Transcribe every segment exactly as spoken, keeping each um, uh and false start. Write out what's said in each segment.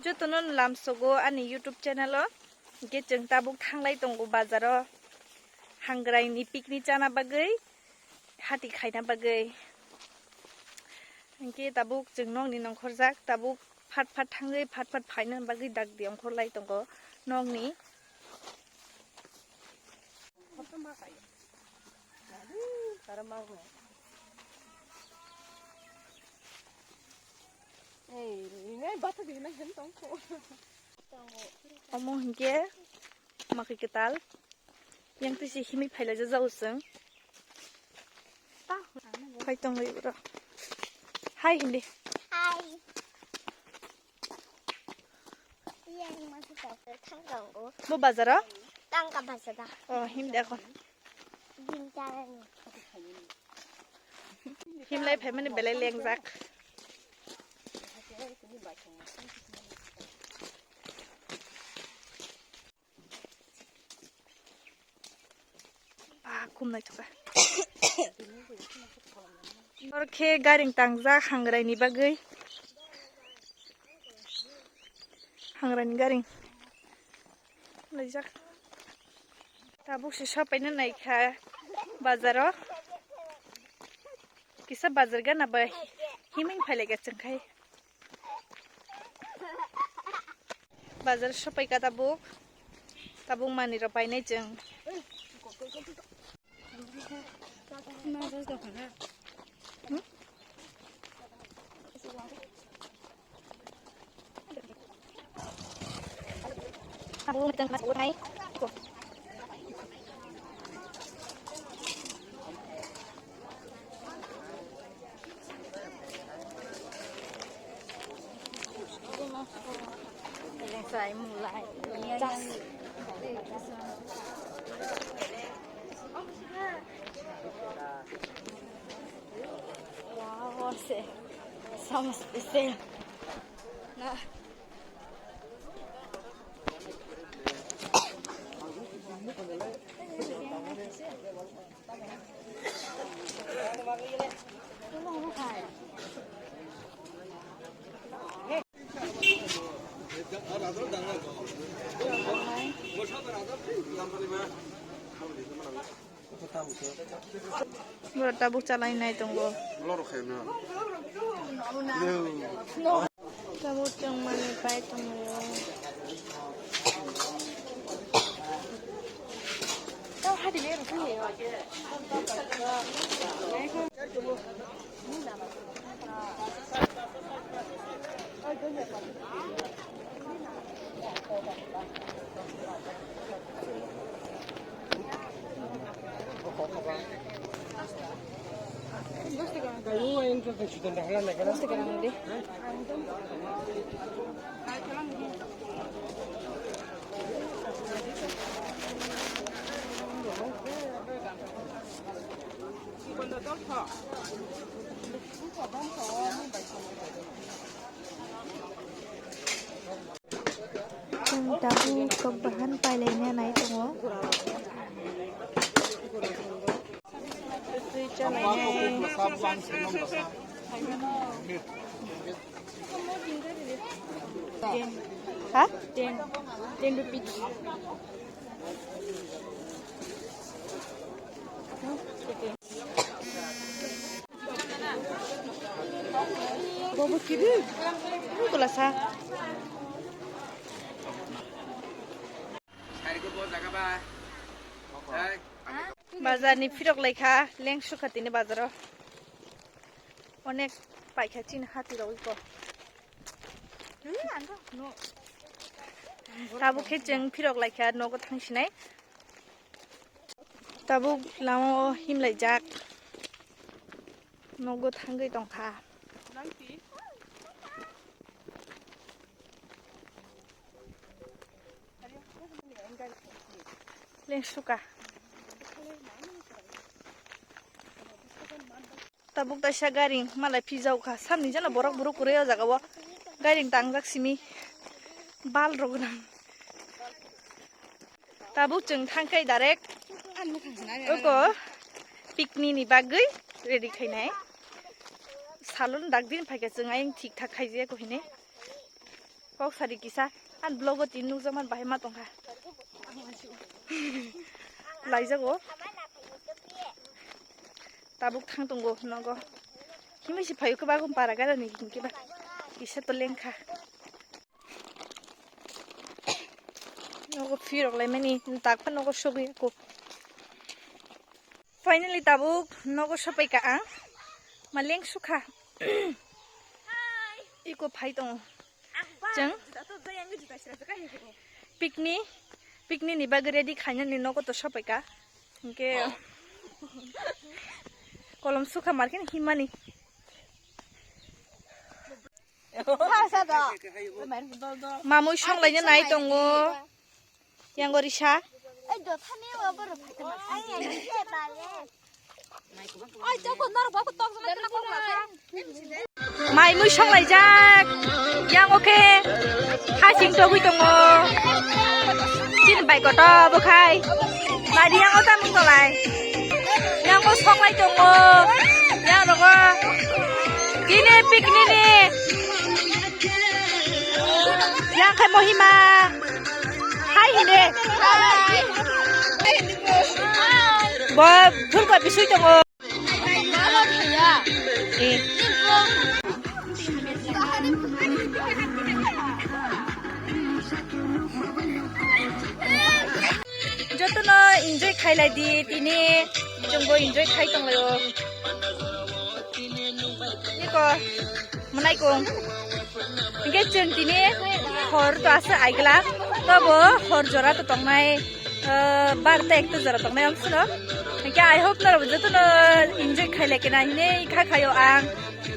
Jotono lamsogo ani YouTube channel o. Hingke chwng tabuk thanglai tongo bazar o. Hangrai ni picnic chana bagwi, hati khaina bagwi. Hingke tabuk chwng nokni nongkhorjak, tabuk phat phat thangwi phat phat phaina bagwi dakti ongkhorlai tongo nokni. Omo hingke makhi kwtal. Yang twi se himwi phailai jajao chwng. Phai tongwi bro. Hai hindi. Hai. Yang masuk ke tangkang o. Bo bazar o? Tangka bazar da. Oh, him de kon. Bintang. Himlai phaimani belai lengjak. Ah, kum naithoka. Oro khe garing tangjak hangrai ni bagwi. Hangrai ni garing. Laijak. Tabuk se sopaina naikha bazaro. Kisa bazar gana bai himing phailaika chwngkhai. Bazar sopaika tabuk. Tabuk manwi rok painai chwng. Wow, se, sama spesial. Nah. Boro tabuk chalai nai tongo. Tabuk chwng manwi pai tongo. Chwng tabuk kok bahan pailaina nai tongo. Twi chalainai. Ha? Ten. Ten rupees. Bobo kibi? Tula sa. Bazar ni phirok laikha, leng sukha tini bazaro. Onek paikha chini hati rogwi ko. Tabuk khe chwng phirok laikha, nogo thangsinai. Tabuk lama o himlaijak. Nogo thangwi tongkha. Leng suka. Tabuk kaisa gari malai phijao kha. Samni jana borok buruk kwrwi o jaga o. Gari tangjak simi. Bal rok nang. Tabuk chwng thangkhai direct. Oko picnic ni bagwi ready khainai. Salon dak din phaikha chwng ayang thik thak khaijaya ko hine. Kok sari kisa. An vlog o tin nukjakmani bahai ma tongkha. Laijago. Tabuk thang tongo nogo. Himwi se phaio kwbangma para gana ni hwnkhe ba. Kisa to lengkha. Nogo phirok laimani tak phano nogo sogwi ko. Finally tabuk nogo sopaikha ang. Maleng sukha. Iko phai tongo. Chwng picnic, picnic ni bagwi ready khainani nogo to sopaikha. Hwnkhe kolom sukha markhe himani. Mamui songlaina nai tongo. Yang gori sa. Mai mui songlaijak. Yang oke. Hasing togwi tongo. Chin bai koto bokhai. Mari yang ota mung tolai. Yang o songlai tongo. Yang rogo. Tini picnic ni. Yang khai Mohima. Hai hine. Bo phulkwa bisui tongo. Eh. Jotono enjoy khailai di tini, chwngbo enjoy khai tonglaio. Niko, mwnaikung. Hingke chwng tini hor to asa aigla, tobo hor jora to tongnai, ah, bar ta ekta jora tongnai amsino. Hingke I hope norok jotono enjoy khailai kena hinwi kha khaio ang.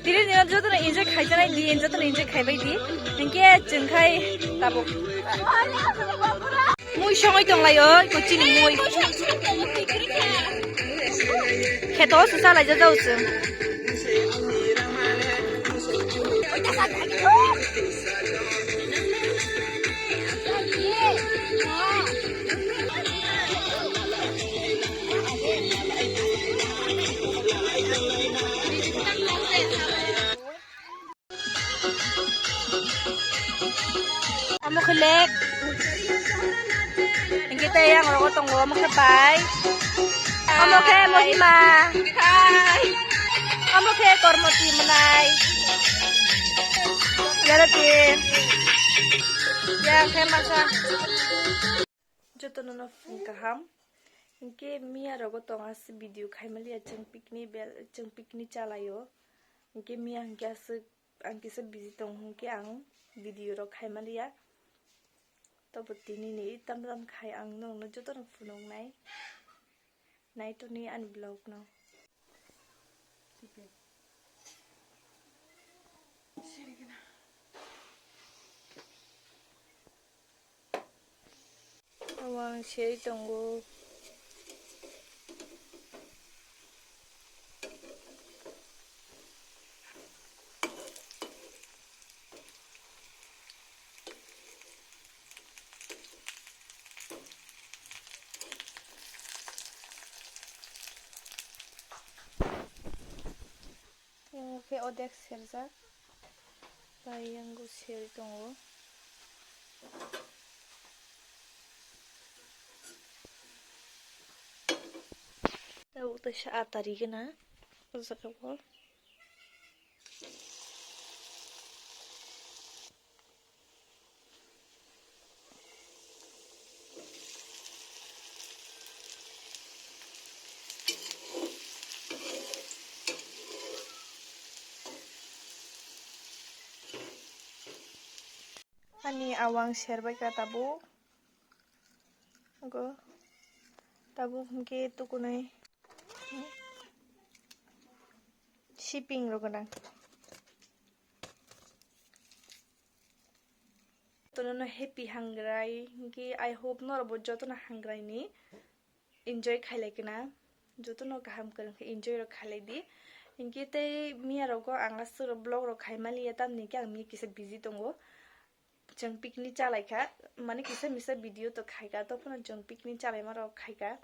Tini dino jotono enjoy khaijaknai din, jotono enjoy khaibai di. Hingke chwng khai tabuk. Mui songwi tonglaio, iko chini mui. Kheto se salai jajao chwng. Omo khe lake. Hingke tei yang rogo tongo, omo khe bai. Omo khe Mohima. Omo khe Kormoti mwnai. Yarati. Yang khe masa. Jotono no phung kaham. Hingke miya rogo tong aswk video khaimaliya chwng picnic bel, chwng picnic chalaio. Hingke miya hingke aswk ang kisa busy tong hingke ang video rok khaimaliya. Tobo tini ni tam tam khai ang nokno jotono phunuknai. Naitoni ani vlog no. Omo ang seri tongo. Yang khe odek serjak, bai yang bo seri tongo. Tabuk teisa atari gana o jaga o. Ani awang serbaikha tabuk. Ogo tabuk hwnkhe tukunai shipping rok gwnang. Jotono happy hangrai hwnkhe, I hope norokbo jotono hangrai ni enjoy khailai kena, jotono kaham kwrwng khe enjoy rok khailai di. Hinkhe tei miya rogo ang aswk vlog rok khaimaliya, tamni khe ang miya kisa busy tongo. Chwng picnic chalaikha, mane kisa misa video to khaikha, tophano chwng picnic chalaima rok khaikha.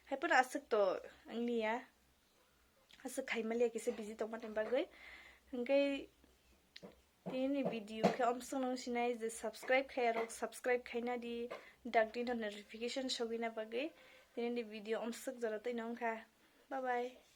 Haiphano aswk to wngliya, aswk khaimaliya kisa busy tongmani bagwi. Hwnkhe tini ni video khe omswk nung sinai je subscribe khaiya rok subscribe khaina di, dakti no notification sogwina bagwi. Tini ni video omswk jora twi nung kha. Bye bye.